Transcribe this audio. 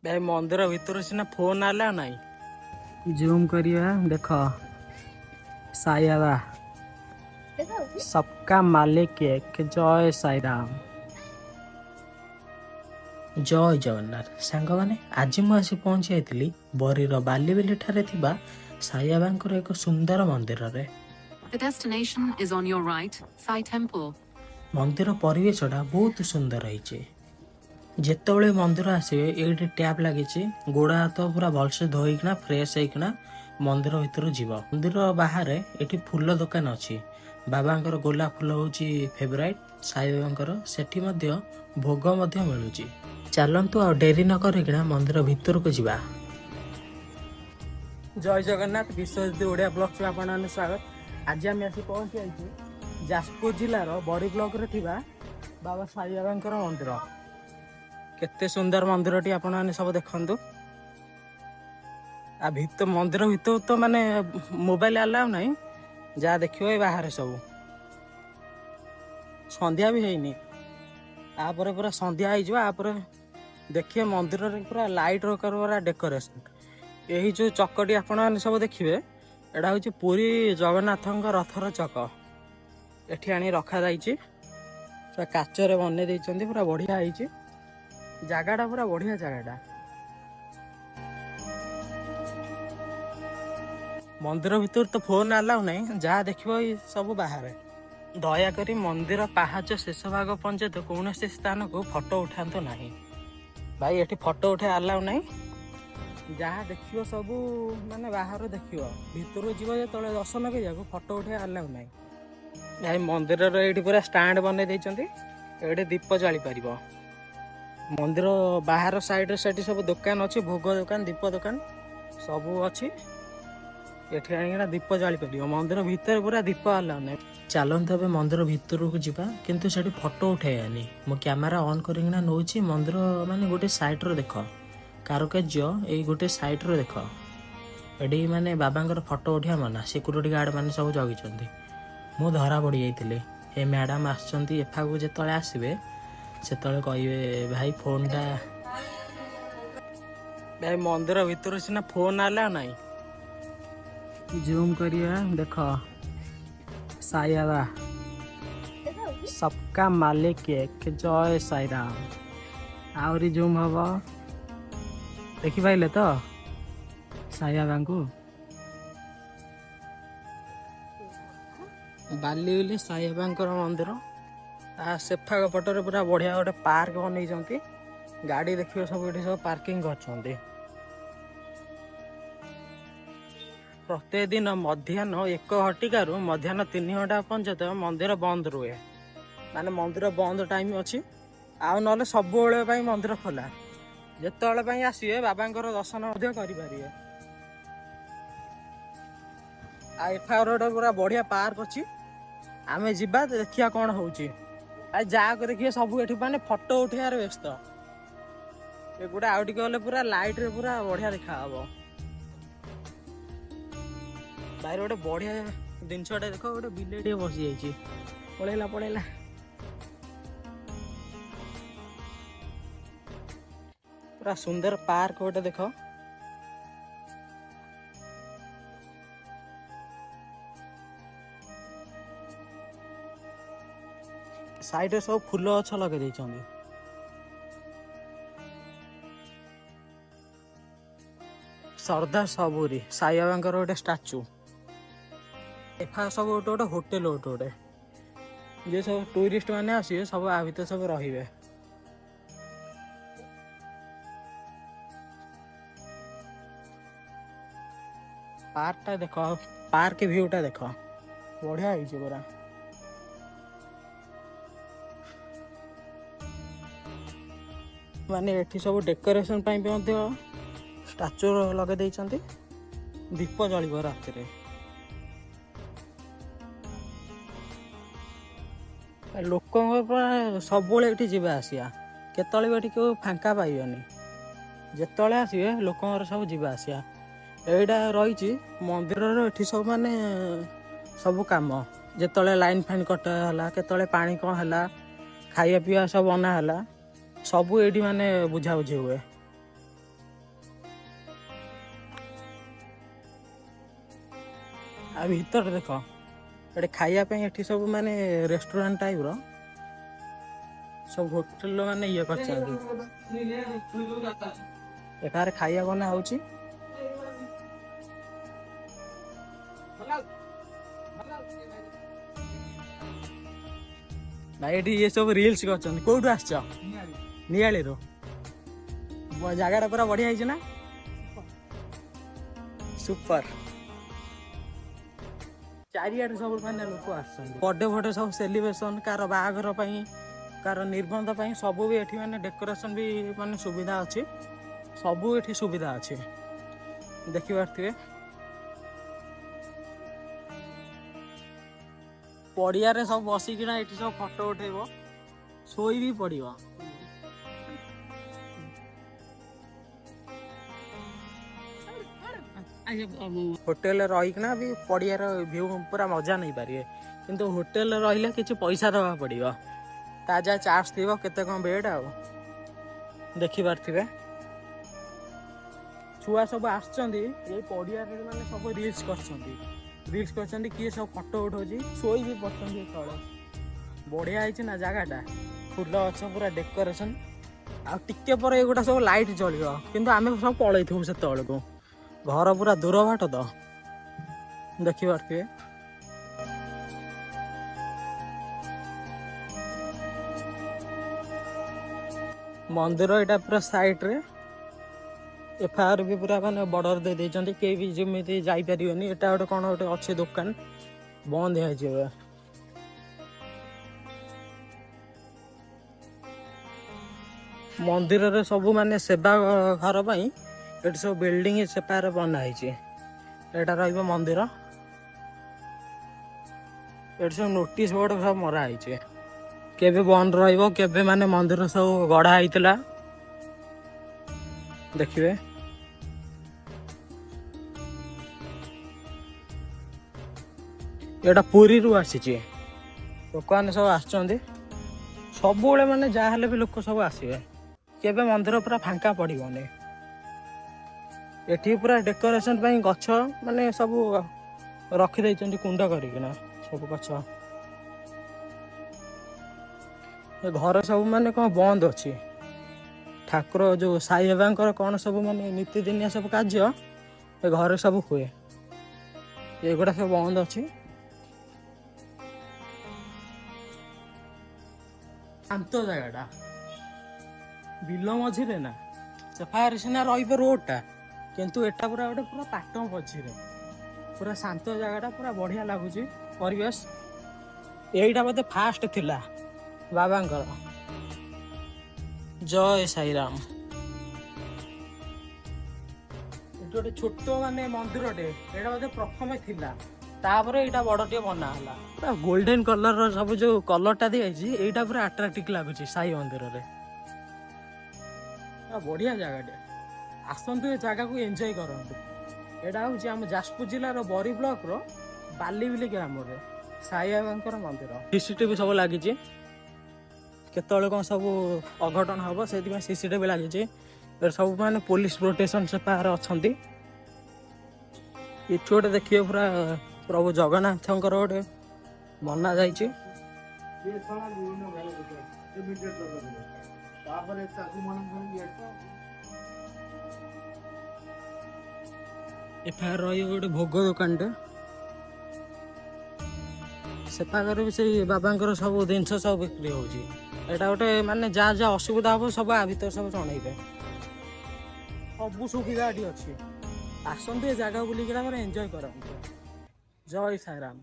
ଭାଇ, ମନ୍ଦିର ଭିତରୁ ସିନା ଫୋନ ଆଲାଉ ନାହିଁ। ଜୁମ୍ କରିବା, ଦେଖ, ସାଇ ବାବା सबका मालिक ଏକ। ଜୟ ସାଇରାମ, ଜୟ ଜଗନ୍ନାଥ। ସାଙ୍ଗମାନେ, ଆଜି ମୁଁ ଆସି ପହଞ୍ଚି ଯାଇଥିଲି ବରୀର ବାଲିବେଲି ଠାରେ ଥିବା ସାଇବାବାଙ୍କର ଏକ ସୁନ୍ଦର ମନ୍ଦିରରେ। The destination is on your right, Sai Temple. ମନ୍ଦିର ପରିବେଶଟା ବହୁତ ସୁନ୍ଦର ହେଇଛି। ଯେତେବେଳେ ମନ୍ଦିର ଆସିବେ, ଏଇଠି ଟ୍ୟାପ୍ ଲାଗିଛି। ଗୋଡ଼ ହାତ ପୁରା ଭଲସେ ଧୋଇକିନା, ଫ୍ରେଶ ହେଇକିନା ମନ୍ଦିର ଭିତରୁ ଯିବ। ମନ୍ଦିର ବାହାରେ ଏଠି ଫୁଲ ଦୋକାନ ଅଛି। ବାବାଙ୍କର ଗୋଲାପ ଫୁଲ ହେଉଛି ଫେଭରାଇଟ୍ ସାଇବାବାଙ୍କର। ସେଠି ମଧ୍ୟ ଭୋଗ ମଧ୍ୟ ମିଳୁଛି। ଚାଲନ୍ତୁ, ଆଉ ଡେରି ନ କରିକିନା ମନ୍ଦିର ଭିତରକୁ ଯିବା। ଜୟ ଜଗନ୍ନାଥ। ବିଶ୍ୱଜିତ ଓଡ଼ିଆ ବ୍ଲଗକୁ ଆପଣମାନେ ସ୍ୱାଗତ। ଆଜି ଆମେ ଆସି ପହଞ୍ଚି ଯାଇଛୁ ଯାଜପୁର ଜିଲ୍ଲାର ବରୀ ବ୍ଲକରେ ଥିବା ବାବା ସାଇବାବାଙ୍କର ମନ୍ଦିର। କେତେ ସୁନ୍ଦର ମନ୍ଦିରଟି, ଆପଣମାନେ ସବୁ ଦେଖନ୍ତୁ। ଆଉ ମନ୍ଦିର ଭିତରୁ ତ ମାନେ ମୋବାଇଲ ଆଲାଉ ନାହିଁ। ଯାହା ଦେଖିବ ଏ ବାହାରେ ସବୁ। ସନ୍ଧ୍ୟା ବି ହେଇନି, ତାପରେ ପୁରା ସନ୍ଧ୍ୟା ହେଇଯିବ। ତାପରେ ଦେଖିବେ ମନ୍ଦିରରେ ପୁରା ଲାଇଟ୍ ପୁରା ଡେକୋରେସନ। ଏହି ଯୋଉ ଚକଟି ଆପଣମାନେ ସବୁ ଦେଖିବେ, ଏଇଟା ହଉଛି ପୁରୀ ଜଗନ୍ନାଥଙ୍କ ରଥର ଚକ। ଏଠି ଆଣି ରଖାଯାଇଛି। ପୁରା କାଚରେ ବନେଇ ଦେଇଛନ୍ତି, ପୁରା ବଢିଆ ହେଇଛି ଜାଗାଟା, ପୁରା ବଢିଆ ଜାଗାଟା। ମନ୍ଦିର ଭିତରୁ ତ ଫୋନ ଆଲାଉ ନାହିଁ। ଯାହା ଦେଖିବ ଏଇ ସବୁ ବାହାରେ। ଦୟାକରି ମନ୍ଦିର ପାହାଚ ଶେଷ ଭାଗ ପର୍ଯ୍ୟନ୍ତ କୌଣସି ସ୍ଥାନକୁ ଫଟୋ ଉଠାନ୍ତୁ ନାହିଁ। ଭାଇ, ଏଠି ଫଟୋ ଉଠେଇ ଆଲାଉ ନାହିଁ। ଯାହା ଦେଖିବ ସବୁ ମାନେ ବାହାରୁ ଦେଖିବ। ଭିତରକୁ ଯିବ ଯେତେବେଳେ ଦର୍ଶନ କରିବାକୁ, ଫଟୋ ଉଠେଇବା ଆଲାଉ ନାହିଁ। ଭାଇ, ମନ୍ଦିରର ଏଇଠି ପୁରା ଷ୍ଟାଣ୍ଡ ବନେଇ ଦେଇଛନ୍ତି। ଏଇଠି ଦୀପ ଜାଳି ପାରିବ। ମନ୍ଦିର ବାହାର ସାଇଡରେ ସେଠି ସବୁ ଦୋକାନ ଅଛି, ଭୋଗ ଦୋକାନ, ଦୀପ ଦୋକାନ ସବୁ ଅଛି। ଏଠି ଆଣିକିନା ଦୀପ ଜାଳି ପାରିବ। ମନ୍ଦିର ଭିତରେ ପୁରା ଦୀପ ଆଲାଉ ନାହିଁ। ଚାଲନ୍ତୁ, ଏବେ ମନ୍ଦିର ଭିତରକୁ ଯିବା, କିନ୍ତୁ ସେଠି ଫଟୋ ଉଠେଇବାନି। ମୁଁ କ୍ୟାମେରା ଅନ୍ କରିକିନା ନଉଛି। ମନ୍ଦିର ମାନେ ଗୋଟେ ସାଇଡରୁ ଦେଖ, କାରୁକାର୍ଯ୍ୟ ଏଇ ଗୋଟେ ସାଇଡରୁ ଦେଖ। ଏଠି ମାନେ ବାବାଙ୍କର ଫଟୋ ଉଠେଇବା ମନା। ସିକ୍ୟୁରିଟି ଗାର୍ଡ ମାନେ ସବୁ ଜଗିଛନ୍ତି। ମୁଁ ଧରା ପଡ଼ି ଯାଇଥିଲି। ଏ ମ୍ୟାଡ଼ାମ ଆସିଛନ୍ତି। ଏଫାକୁ ଯେତେବେଳେ ଆସିବେ, ସେତେବେଳେ କହିବେ, ଭାଇ, ଫୋନଟା। ଭାଇ, ମନ୍ଦିର ଭିତରୁ ସିନା ଫୋନ ଆଲାଉ ନାହିଁ। ଜୁମ୍ କରିବା, ଦେଖ, ସାଇ ବାବା सबका मालिक ଏକ। ଜୟ ସାଇରାମ। ଆହୁରି ଜୁମ୍ ହବ। ଦେଖିପାରିଲେ ତ ସାଇବାବାଙ୍କୁ? ବାଲିଉଲି ସାଇବାବାଙ୍କର ମନ୍ଦିର। ତା ସେଫାକ ପଟରେ ପୁରା ବଢିଆ ଗୋଟେ ପାର୍କ ବନେଇଛନ୍ତି। ଗାଡି ଦେଖିବ ସବୁ ଏଠି ସବୁ ପାର୍କିଂ କରିଛନ୍ତି। ପ୍ରତ୍ୟେକ ଦିନ ମଧ୍ୟାହ୍ନ 1 ଘଟିକାରୁ ମଧ୍ୟାହ୍ନ 3 ଘଣ୍ଟା ପର୍ଯ୍ୟନ୍ତ ମନ୍ଦିର ବନ୍ଦ ରୁହେ। ମାନେ ମନ୍ଦିର ବନ୍ଦ ଟାଇମ୍ ଅଛି, ଆଉ ନହେଲେ ସବୁବେଳେ ପାଇଁ ମନ୍ଦିର ଖୋଲା। ଯେତେବେଳେ ପାଇଁ ଆସିବେ, ବାବାଙ୍କର ଦର୍ଶନ ମଧ୍ୟ କରିପାରିବେ। ଆଉ ଏଠାର ଗୋଟେ ପୁରା ବଢିଆ ପାର୍କ ଅଛି। ଆମେ ଯିବା, ଦେଖିବା କଣ ହଉଛି। ଆଉ ଯାହାକୁ ଦେଖିବେ ସବୁ ଏଠି ମାନେ ଫଟୋ ଉଠେଇବାରେ ବ୍ୟସ୍ତ। ଏଗୁଡ଼ା ଆଉ ଟିକେ ଗଲେ ପୁରା ଲାଇଟ ରେ ପୁରା ବଢିଆ ଦେଖା ହବ। ବାହାରେ ଗୋଟେ ବଢିଆ ଜିନିଷଟା ଦେଖ, ଗୋଟେ ବିଲେଇ ଟିକେ ବସି ଯାଇଛି। ପଳେଇଲା, ପଳେଇଲା। ପୁରା ସୁନ୍ଦର ପାର୍କ ଗୋଟେ ଦେଖ। ସାଇଡରେ ସବୁ ଫୁଲ ଗଛ ଲଗେଇ ଦେଇଛନ୍ତି। ସର୍ଦ୍ଦାର ସବୁରି ସାଇବାବାଙ୍କର ଗୋଟେ ଷ୍ଟାଚୁ। ଏଫା ସବୁ ଗୋଟେ ଗୋଟେ ହୋଟେଲ, ଗୋଟେ ଗୋଟେ ଯିଏ ସବୁ ଟୁରିଷ୍ଟ ମାନେ ଆସିବେ, ସବୁ ଆ ଭିତରେ ସବୁ ରହିବେ। ପାର୍କଟା ଦେଖ, ପାର୍କ ଭିଉଟା ଦେଖ, ବଢିଆ ହେଇଛି ପୁରା। ମାନେ ଏଠି ସବୁ ଡେକୋରେସନ ପାଇଁ ବି ମଧ୍ୟ ଷ୍ଟାଚୁ ଲଗେଇ ଦେଇଛନ୍ତି। ଦୀପ ଜଳିବ ରାତିରେ। ଲୋକଙ୍କ ପୁରା ସବୁବେଳେ ଏଠି ଯିବା ଆସିବା। କେତେବେଳେ ବି ଏଠି କେଉଁ ଫାଙ୍କା ପାଇବେନି। ଯେତେବେଳେ ଆସିବେ, ଲୋକଙ୍କର ସବୁ ଯିବା ଆସିବା। ଏଇଟା ରହିଛି ମନ୍ଦିରର ଏଠି ସବୁ ମାନେ ସବୁ କାମ। ଯେତେବେଳେ ଲାଇନ୍ ଫାଇନ୍ କଟା ହେଲା, କେତେବେଳେ ପାଣି କ'ଣ ହେଲା, ଖାଇବା ପିଇବା ସବୁ ବନା ହେଲା, ସବୁ ଏଇଠି ମାନେ ବୁଝାବୁଝି ହୁଏ। ଆଉ ଭିତରେ ଦେଖ, ଏଠି ଖାଇବା ପାଇଁ ଏଠି ସବୁ ମାନେ ରେଷ୍ଟୁରାଣ୍ଟ ଟାଇପର ସବୁ ହୋଟେଲ ମାନେ ଇଏ କରିଛନ୍ତି। ଏଠାରେ ଖାଇବା ବନା ହଉଛି। ଭାଇ, ଏଠି ଇଏ ସବୁ ରିଲ୍ସ କରିଛନ୍ତି। କୋଉଠୁ ଆସିଛ? ନିଆଳିରୁ। ଜାଗାଟା ପୁରା ବଢିଆ ହେଇଛି ନା? ସୁପର। ଚାରିଆଡୁ ସବୁ ମାନେ ଲୋକ ଆସୁଛନ୍ତି। ବର୍ଥଡେ ଫର୍ଡେ ସବୁ ସେଲିବ୍ରେସନ, କାହାର ବାହାଘର ପାଇଁ, କାହାର ନିର୍ବନ୍ଧ ପାଇଁ, ସବୁ ବି ଏଠି ମାନେ ଡେକୋରେସନ ବି ମାନେ ସୁବିଧା ଅଛି। ସବୁ ଏଠି ସୁବିଧା ଅଛି, ଦେଖିପାରୁଥିବେ। ପଡିଆରେ ସବୁ ବସିକିନା ଏଠି ସବୁ ଫଟୋ ଉଠେଇବ, ଶୋଇ ବି ପଡିବ। ହୋଟେଲରେ ରହିକିନା ବି ପଡ଼ିଆର ଭ୍ୟୁ ପୁରା ମଜା ନେଇପାରିବେ। କିନ୍ତୁ ହୋଟେଲରେ ରହିଲେ କିଛି ପଇସା ଦେବାକୁ ପଡ଼ିବ, ତା ଯାହା ଚାର୍ଜ ଥିବ କେତେ କ'ଣ ବେଡ୍। ଆଉ ଦେଖିପାରୁଥିବେ, ଛୁଆ ସବୁ ଆସିଛନ୍ତି ଏଇ ପଡ଼ିଆରେ, ମାନେ ସବୁ ରିଲ୍ସ କରିଛନ୍ତି, ରିଲ୍ସ କରିଛନ୍ତି, କିଏ ସବୁ ଫଟୋ ଉଠଉଛି, ଶୋଇ ବି ପଡ଼ୁଛନ୍ତି ତଳେ। ବଢ଼ିଆ ହେଇଛି ନା ଜାଗାଟା? ଫୁଲ ଗଛ ପୁରା ଡେକୋରେସନ। ଆଉ ଟିକେ ପରେ ଏଗୁଡ଼ା ସବୁ ଲାଇଟ୍ ଜଳିବ, କିନ୍ତୁ ଆମେ ସବୁ ପଳେଇଥିବୁ ସେତେବେଳକୁ। ଘର ପୁରା ଦୂର ବାଟ ତ। ଦେଖିପାରୁଥିବେ, ମନ୍ଦିର ଏଇଟା ପୁରା ସାଇଡରେ। ଏଫଆଇଆର ବି ପୁରା ମାନେ ବର୍ଡର ଦେଇ ଦେଇଛନ୍ତି, କେହି ବି ଯେମିତି ଯାଇପାରିବେନି। ଏଟା ଗୋଟେ କ'ଣ ଗୋଟେ ଅଛି ଦୋକାନ, ବନ୍ଦ ହେଇଯାଇଛି ଏବେ। ମନ୍ଦିରରେ ସବୁ ମାନେ ସେବା ଘର ପାଇଁ ଏଠି ସବୁ ବିଲ୍ଡିଂ ସେପାରେ ବନା ହେଇଛି। ଏଇଟା ରହିବ ମନ୍ଦିର। ଏଠି ସବୁ ନୋଟିସ ବୋର୍ଡ ସବୁ ମରା ହେଇଛି, କେବେ ବନ୍ଦ ରହିବ, କେବେ ମାନେ ମନ୍ଦିର ସବୁ ଗଢା ହେଇଥିଲା। ଦେଖିବେ, ଏଇଟା ପୁରୀରୁ ଆସିଛି। ଲୋକମାନେ ସବୁ ଆସୁଛନ୍ତି ସବୁବେଳେ, ମାନେ ଯାହା ହେଲେ ବି ଲୋକ ସବୁ ଆସିବେ, କେବେ ମନ୍ଦିର ପୁରା ଫାଙ୍କା ପଡ଼ିବନି। ଏଠି ପୁରା ଡେକୋରେସନ ପାଇଁ ଗଛ ମାନେ ସବୁ ରଖିଦେଇଛନ୍ତି କୁଣ୍ଡ କରିକିନା ସବୁ ଗଛ। ଏ ଘର ସବୁ ମାନେ କ'ଣ ବନ୍ଦ ଅଛି। ଠାକୁର ଯୋଉ ସାଇ ବାବାଙ୍କର କ'ଣ ସବୁ ମାନେ ନୀତିଦିନିଆ ସବୁ କାର୍ଯ୍ୟ ଏ ଘରେ ସବୁ ହୁଏ, ଏଗୁଡ଼ା ସବୁ ବନ୍ଦ ଅଛି। ଶାନ୍ତ ଜାଗାଟା, ବିଲ ମଝିରେ ନା। ସେଫାରେ ସିନା ରହିବ ରୋଡଟା, କିନ୍ତୁ ଏଟା ପୁରା ଗୋଟେ ପୁରା ପାଟ ମଝିରେ ପୁରା ଶାନ୍ତ ଜାଗାଟା, ପୁରା ବଢିଆ ଲାଗୁଛି ପରିବେଶ। ଏଇଟା ବୋଧେ ଫାଷ୍ଟ ଥିଲା ବାବାଙ୍କର। ଜୟ ସାଇରାମ। ଏଠି ଗୋଟେ ଛୋଟ ମାନେ ମନ୍ଦିରଟେ, ଏଇଟା ବୋଧେ ପ୍ରଥମେ ଥିଲା, ତାପରେ ଏଇଟା ବଡ ଟିକେ ବନା ହେଲା। ପୁରା ଗୋଲ୍ଡେନ କଲର ର ସବୁ ଯୋଉ କଲରଟା ଦିଆଯାଇଛି, ଏଇଟା ପୁରା ଆଟ୍ରାକ୍ଟିଭ ଲାଗୁଛି ସାଇ ମନ୍ଦିରରେ। ପୁରା ବଢିଆ ଜାଗାଟେ। ଆସନ୍ତୁ, ଏ ଜାଗାକୁ ଏନ୍ଜୟ କରନ୍ତୁ। ଏଇଟା ହଉଛି ଆମ ଯାଜପୁର ଜିଲ୍ଲାର ବରୀ ବ୍ଲକର ବାଲିବିଲି ଗ୍ରାମରେ ସାଇ ବାବାଙ୍କର ମନ୍ଦିର। ସିସିଟିଭି ସବୁ ଲାଗିଛି, କେତେବେଳେ କ'ଣ ସବୁ ଅଘଟଣ ହବ ସେଇଥିପାଇଁ ସିସିଟିଭି ଲାଗିଛି। ଏଠି ସବୁ ମାନେ ପୋଲିସ ପ୍ରୋଟେକ୍ସନ ସେପାରେ ଅଛନ୍ତି। ଏଠି ଗୋଟେ ଦେଖିବେ, ପୁରା ପ୍ରଭୁ ଜଗନ୍ନାଥଙ୍କର ଗୋଟେ ବନା ଯାଇଛି। ଏ ଶଳା ବିଭିନ୍ନ ଘର ଭିତରେ ଇମିଡିଏଟ୍ ଦରକାର, ତାପରେ ତାକୁ ମନେ କରିକି ଏଟା ଏଫଆଇଆର ରହିବ ଗୋଟେ ଭୋଗ ଦୋକାନଟେ। ସେପାଖରେ ବି ସେଇ ବାବାଙ୍କର ସବୁ ଜିନିଷ ସବୁ ବିକ୍ରି ହଉଛି। ଏଇଟା ଗୋଟେ ମାନେ ଯାହା ଯାହା ଅସୁବିଧା ହବ ସବୁ ଆ ଭିତରେ ସବୁ ଜଣେଇବେ। ସବୁ ସୁବିଧା ଏଠି ଅଛି। ଆସନ୍ତୁ, ଏ ଜାଗା ବୁଲିକିନା ମାନେ ଏନ୍ଜୟ କରନ୍ତୁ। ଜୟ ସାଇରାମ।